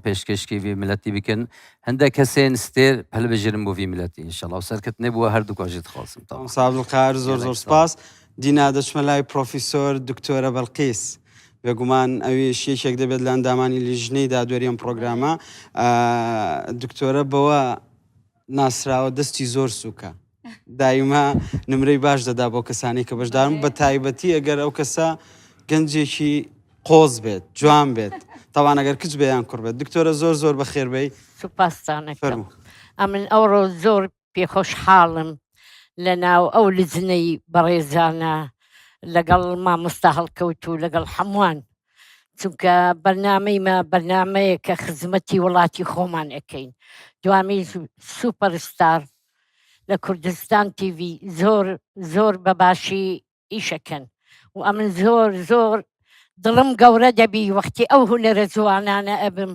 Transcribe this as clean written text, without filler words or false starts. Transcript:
پێشکێشکی ڤی ملەتی بکەن هەندێک کەسێن ستێر هەلبژێرن بۆ ڤی ملەتی ئینشەڵا و سەرکەتنێ بووە هەردووکا ژی دخوازم تەواو. مامۆستا عەبدولقاهر زۆر گەلەک زۆر سپاس. سپاس. دینا دەچمە لای پرۆفیسۆر دکتۆرە بەلقیس. بێگومان ئەویش یەکێک دەبێت لە ئەندامانی لیژنەی دادوەری ئەم پرۆگرامە. دکتۆرە بەوە ناسراوە دەستی زۆر سووکە. دایمە نمرەی باش دەدا بۆ کەسانی کە بەشدارن بە تایبەتی ئەگەر ئەو کەسە گەنجێکی قۆز بێت جوان بێت تاوان ئەگەر کچ بێیان کوڕ بێت دکتۆرە زۆر زۆر بەخێر بێی. سوپاستانەکەم فەرموو. ئەمن ئەوڕۆ زۆر پێخۆشحاڵم لە ناو ئەو لجنەی بەڕێزانە لەگەڵ مامۆستا هەڵکەوت و لەگەڵ هەمووان چونکە بەرنامەی مە بەرنامەیە کە خزمەتی وڵاتی خۆمان ئەکەین دوامی سوپەر ستار لە کوردستان تیڤی زۆر زۆر بە باشی ئیشەکەن و ئەمن زۆر زۆر دڵم گەورە دەبی وەختی ئەو هونەرە جوانانە ئەبم.